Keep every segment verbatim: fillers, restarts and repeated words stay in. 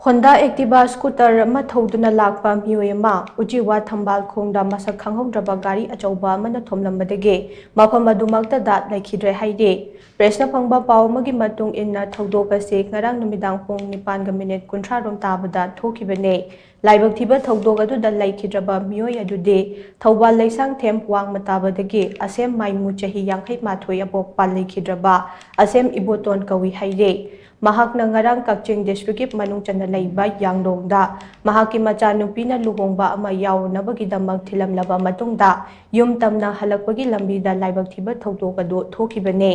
Honda Activa scooter ꯑꯃ ꯊꯧꯗꯨꯅ ꯂꯥꯛꯄ ꯃꯤꯑꯣꯏ ꯑꯃ ꯎꯆꯤꯋꯥ ꯊꯝꯕꯥꯜ ꯈꯣꯡꯗ ꯃꯁꯛ ꯈꯪꯍꯧꯗ꯭ꯔꯕ ꯒꯥꯔꯤ ꯑꯆꯧꯕ ꯑꯃꯅ ꯊꯣꯝꯂꯝꯕꯗꯒꯤ ꯃꯐꯝ ꯑꯗꯨꯃꯛꯇꯗ ꯂꯩꯈꯤꯗ꯭ꯔꯦ ꯍꯥꯏꯔꯤ꯫ ꯄ꯭ꯔꯦꯁꯅ ꯐꯪꯕ ꯄꯥꯎ ꯑꯃꯒꯤ ꯃꯇꯨꯡ ꯏꯟꯅ, ꯊꯧꯗꯣꯛ ꯑꯁꯤ ꯉꯔꯥꯡ ꯅꯨꯃꯤꯗꯥꯡ ꯄꯨꯡ ꯅꯤꯄꯥꯟꯒ ꯃꯤꯅꯤꯠ ꯀꯨꯟꯊ꯭ꯔꯥ ꯔꯣꯝ ꯇꯥꯕꯗ ꯊꯣꯛꯈꯤꯕꯅꯤ꯫ ꯂꯥꯏꯕꯛ ꯊꯤꯕ ꯊꯧꯗꯣꯛ ꯑꯗꯨꯗ ꯂꯩꯈꯤꯗ꯭ꯔꯕ ꯃꯤꯑꯣꯏ ꯑꯗꯨꯗꯤ ꯊꯧꯕꯥꯜ ꯂꯩꯁꯥꯡꯊꯦꯝ ꯋꯥꯡꯃ ꯇꯥꯕꯗꯒꯤ ꯑꯁꯦꯝ ꯃꯥꯏꯃꯨ ꯆꯍꯤ ꯌꯥꯡꯈꯩ ꯃꯥꯊꯣꯏ ꯑꯄꯣꯛꯄ ꯂꯩꯈꯤꯗ꯭ꯔꯕ ꯑꯁꯦꯝ ꯏꯕꯣꯇꯣꯟ ꯀꯧꯏ ꯍꯥꯏꯔꯤ꯫ ꯃꯍꯥꯛꯅ ꯉꯔꯥꯡ ꯀꯛꯆꯤꯡ ꯗꯤꯁꯇ꯭ꯔꯤꯛꯀꯤ ꯃꯅꯨꯡ ꯆꯟꯅ ꯂꯩꯕ ꯌꯥꯡꯂꯣꯡꯗ ꯃꯍꯥꯛꯀꯤ ꯃꯆꯥꯅꯨꯄꯤꯅ ꯂꯨꯍꯣꯡꯕ ꯑꯃ ꯌꯥꯎꯔꯨꯅꯕꯒꯤꯗꯃꯛ ꯊꯤꯜꯂꯝꯂꯕ ꯃꯇꯨꯡꯗ ꯌꯨꯝ ꯇꯝꯅ ꯍꯜꯂꯛꯄꯒꯤ ꯂꯝꯕꯤꯗ ꯂꯥꯏꯕꯛ ꯊꯤꯕ ꯊꯧꯗꯣꯛ ꯑꯗꯨ ꯊꯣꯛꯈꯤꯕꯅꯤ꯫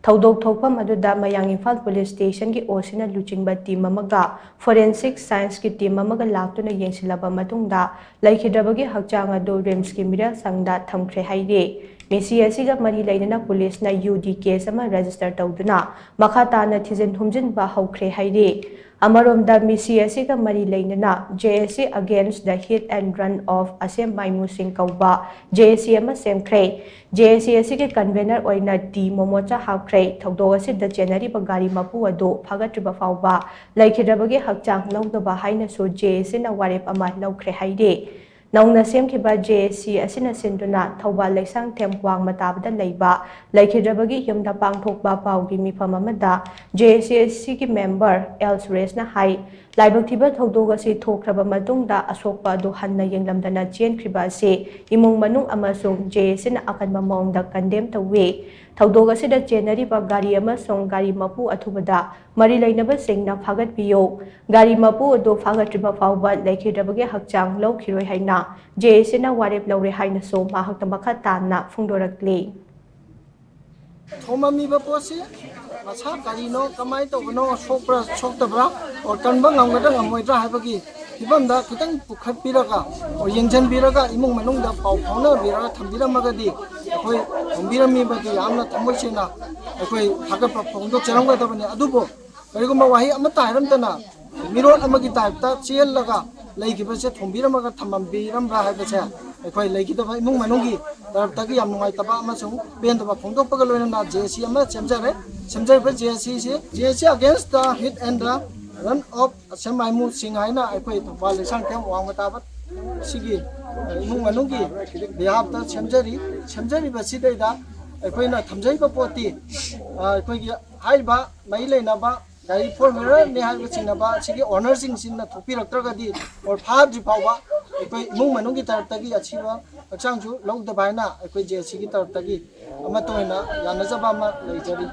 ꯊꯧꯗꯣꯛ ꯊꯣꯛꯐꯝ ꯑꯗꯨꯗ ꯃꯌꯥꯡ ꯏꯝꯐꯥꯜ ꯄꯨꯂꯤꯁ ꯁ꯭ꯇꯦꯁꯟꯒꯤ ꯑꯣ ꯁꯤꯅ ꯂꯨꯆꯤꯡꯕ ꯇꯤꯝ ꯑꯃꯒ ꯐꯣꯔꯦꯟꯁꯤꯛ ꯁꯥꯏꯟꯁꯀꯤ ꯇꯤꯝ ꯑꯃꯒ ꯂꯥꯛꯇꯨꯅ ꯌꯦꯡꯁꯤꯜꯂꯕ ꯃꯇꯨꯡꯗ ꯂꯩꯈꯤꯗ꯭ꯔꯕꯒꯤ ꯍꯛꯆꯥꯡ ꯑꯗꯨ ꯔꯤꯝꯁꯀꯤ ꯃꯤꯔꯦꯜ ꯁꯪꯗ ꯊꯝꯈ꯭ꯔꯦ ꯍꯥꯏꯔꯤ꯫ ꯃꯤꯁꯤ ꯑꯁꯤꯒ ꯃꯔꯤ ꯂꯩꯅꯅ ꯄꯨꯂꯤꯁꯅ ꯌꯨ ꯗꯤ ꯀꯦꯁ ꯑꯃ ꯔꯦꯖꯤꯁꯇꯔ ꯇꯧꯗꯨꯅ ꯃꯈꯥ ꯇꯥꯅ ꯊꯤꯖꯤꯟ ꯍꯨꯝꯖꯤꯟꯕ ꯍꯧꯈ꯭ꯔꯦ ꯍꯥꯏꯔꯤ꯫ ꯑꯃꯔꯣꯝꯗ ꯃꯤꯁꯤ ꯑꯁꯤꯒ ꯃꯔꯤ ꯂꯩꯅꯅ J A C Against the Hit and Run of ꯑꯁꯦꯝ ꯃꯥꯏꯃꯨꯁꯤꯡ ꯀꯧꯕ J A C ꯑꯃ ꯁꯦꯝꯈ꯭ꯔꯦ꯫ J A C ꯑꯁꯤꯒꯤ ꯀꯟꯚꯦꯅꯔ ꯑꯣꯏꯅ ꯇꯤ ꯃꯣꯃꯣꯆꯥ ꯍꯥꯞꯈ꯭ꯔꯦ꯫ ꯊꯧꯗꯣꯛ ꯑꯁꯤꯗ ꯆꯦꯟꯅꯔꯤꯕ ꯒꯥꯔꯤ ꯃꯄꯨ ꯑꯗꯨ ꯐꯥꯒꯠꯇ꯭ꯔꯤꯕ ꯐꯥꯎꯕ ꯂꯩꯈꯤꯗ꯭ꯔꯕꯒꯤ ꯍꯛꯆꯥꯡ ꯂꯧꯗꯕ ꯍꯥꯏꯅꯁꯨ J A Cꯅ ꯋꯥꯔꯦꯞ ꯑꯃ ꯂꯧꯈ꯭ꯔꯦ ꯍꯥꯏꯔꯤ꯫ ꯅꯧꯅ ꯁꯦꯝꯈꯤꯕ J A C ꯑꯁꯤꯅ ꯁꯤꯟꯗꯨꯅ ꯊꯧꯕꯥꯜ ꯂꯩꯁꯥꯡꯊꯦꯝ ꯋꯥꯡꯃ ꯇꯥꯕꯗ ꯂꯩꯕ ꯂꯩꯈꯤꯗ꯭ꯔꯕꯒꯤ ꯌꯨꯝꯗ ꯄꯥꯡꯊꯣꯛꯄ ꯄꯥꯎꯒꯤ ꯃꯤꯐꯝ ꯑꯃꯗ J A C ꯑꯁꯤꯒꯤ ꯃꯦꯝꯕꯔ ꯑꯦꯜ ꯁꯨꯔꯦꯁꯅ ꯍꯥꯏ, ꯂꯥꯏꯕꯛ ꯊꯤꯕ ꯊꯧꯗꯣꯛ ꯑꯁꯤ ꯊꯣꯛꯈ꯭ꯔꯕ ꯃꯇꯨꯡꯗ ꯑꯁꯣꯛꯄ ꯑꯗꯨ ꯍꯟꯅ ꯌꯦꯡꯂꯝꯗꯅ ꯆꯦꯟꯈ꯭ꯔꯤꯕ ꯑꯁꯤ ꯏꯃꯨꯡ ꯃꯅꯨꯡ ꯑꯃꯁꯨꯡ J A Cꯅ ꯑꯀꯟꯕ ꯃꯑꯣꯡꯗ ꯀꯟꯗꯦꯝ ꯇꯧꯏ꯫ ꯊꯧꯗꯣꯛ ꯑꯁꯤꯗ ꯆꯦꯟꯅꯔꯤꯕ ꯒꯥꯔꯤ ꯑꯃꯁꯨꯡ ꯒꯥꯔꯤ ꯃꯄꯨ ꯑꯊꯨꯕꯗ ꯃꯔꯤ ꯂꯩꯅꯕꯁꯤꯡꯅ ꯐꯥꯒꯠꯄꯤꯌꯨ꯫ ꯒꯥꯔꯤ ꯃꯄꯨ ꯑꯗꯨ ꯐꯥꯒꯠꯇ꯭ꯔꯤꯕ ꯐꯥꯎꯕ ꯂꯩꯈꯤꯗ꯭ꯔꯕꯒꯤ ꯍꯛꯆꯥꯡ ꯂꯧꯈꯤꯔꯣꯏ ꯍꯥꯏꯅ J A Cꯅ ꯋꯥꯔꯦꯞ ꯂꯧꯔꯦ ꯍꯥꯏꯅꯁꯨ ꯃꯍꯥꯛꯅ ꯃꯈꯥ ꯇꯥꯅ ꯐꯣꯡꯗꯣꯔꯛꯂꯤ꯫ ꯊꯣꯝꯃꯝꯃꯤꯕ ꯄꯣꯠꯁꯤ ꯃꯁꯥ ꯀꯔꯤꯅꯣ, ꯀꯃꯥꯏꯅ ꯇꯧꯕꯅꯣ, ꯁꯣꯛꯄ꯭ꯔꯥ ꯁꯣꯛꯇꯕ꯭ꯔꯥ, ꯑꯣꯔ ꯀꯟꯕ ꯉꯝꯒꯗ꯭ꯔꯥ ꯉꯝꯃꯣꯏꯗ꯭ꯔꯥ ꯍꯥꯏꯕꯒꯤ ꯐꯤꯕꯝꯗ ꯈꯤꯇꯪ ꯄꯨꯈꯠꯄꯤꯔꯒ, ꯑꯣꯔ ꯌꯦꯡꯁꯤꯟꯕꯤꯔꯒ, ꯏꯃꯨꯡ ꯃꯅꯨꯡꯗ ꯄꯥꯎ ꯐꯥꯎꯅꯕꯤꯔꯒ ꯊꯝꯕꯤꯔꯝꯃꯒꯗꯤ ꯑꯩꯈꯣꯏ ꯊꯣꯝꯕꯤꯔꯝꯃꯤꯕꯗꯨ ꯌꯥꯝꯅ ꯊꯃꯣꯏ ꯁꯦꯡꯅ ꯑꯩꯈꯣꯏ ꯊꯥꯒꯠꯄ ꯐꯣꯡꯗꯣꯛꯆꯔꯝꯒꯗꯕꯅꯤ꯫ ꯑꯗꯨꯕꯨ ꯀꯔꯤꯒꯨꯝꯕ ꯋꯥꯍꯩ ꯑꯃꯠꯇ ꯍꯥꯏꯔꯝꯗꯅ ꯃꯤꯔꯣꯠ ꯑꯃꯒꯤ ꯇꯥꯏꯞꯇ ꯆꯦꯜꯂꯒ ꯂꯩꯈꯤꯕꯁꯦ ꯊꯣꯝꯕꯤꯔꯝꯃꯒ ꯊꯝꯕꯤꯔꯝꯕ꯭ꯔꯥ ꯍꯥꯏꯕꯁꯦ ꯑꯩꯈꯣꯏ ꯂꯩꯈꯤꯗꯕ ꯏꯃꯨꯡ ꯃꯅꯨꯡꯒꯤ ꯇꯔꯞꯇꯒꯤ ꯌꯥꯝ ꯅꯨꯡꯉꯥꯏꯇꯕ ꯑꯃꯁꯨꯡ ꯄꯦꯟꯗꯕ ꯐꯣꯡꯗꯣꯛꯄꯒ ꯂꯣꯏꯅꯅ J A C ꯑꯃ ꯁꯦꯝꯖꯔꯦ꯫ ꯁꯦꯝꯖꯔꯤꯕ J A Cꯁꯤ J A C Against the Hit and the Run of ꯑꯁꯦꯝ ꯃꯥꯏꯃꯨꯁꯤꯡ ꯍꯥꯏꯅ ꯑꯩꯈꯣꯏ ꯊꯧꯕꯥꯜ ꯂꯩꯁꯥꯡꯊꯦꯝ ꯋꯥꯡꯃ ꯇꯥꯕ ꯁꯤꯒꯤ, ꯑ, ꯏꯃꯨꯡ ꯃꯅꯨꯡꯒꯤ ꯕꯤꯍꯥꯞꯇ ꯁꯦꯝꯖꯔꯤ꯫ ꯁꯦꯝꯖꯔꯤꯕꯁꯤꯗꯩꯗ ꯑꯩꯈꯣꯏꯅ ꯊꯝꯖꯔꯤꯕ ꯄꯣꯠꯇꯤ, ꯑ, ꯑꯩꯈꯣꯏꯒꯤ ꯍꯥꯏꯔꯤꯕ ꯃꯔꯤ ꯂꯩꯅꯕ ꯒꯥꯔꯤ ꯐꯣꯔ ꯋꯤꯂꯔꯅꯤ ꯍꯥꯏꯕ ꯆꯤꯡꯅꯕ ꯑꯁꯤꯒꯤ ꯑꯣꯅꯔꯁꯤꯡꯁꯤꯅ ꯊꯣꯛꯄꯤꯔꯛꯇ꯭ꯔꯒꯗꯤ, ꯑꯣꯔ ꯐꯥꯗ꯭ꯔꯤ ꯐꯥꯎꯕ ꯑꯩꯈꯣꯏ ꯏꯃꯨꯡ ꯃꯅꯨꯡꯒꯤ ꯇꯔꯞꯇꯒꯤ ꯑꯁꯤꯕ ꯍꯛꯆꯥꯡꯁꯨ ꯂꯧꯗꯕ ꯍꯥꯏꯅ ꯑꯩꯈꯣꯏ ꯖꯦ ꯑꯦꯁ ꯁꯤꯒꯤ ꯇꯔꯞꯇꯒꯤ ꯑꯃꯠꯇ ꯑꯣꯏꯅ ꯌꯥꯅꯖꯕ ꯑꯃ ꯂꯩꯖꯔꯤ꯫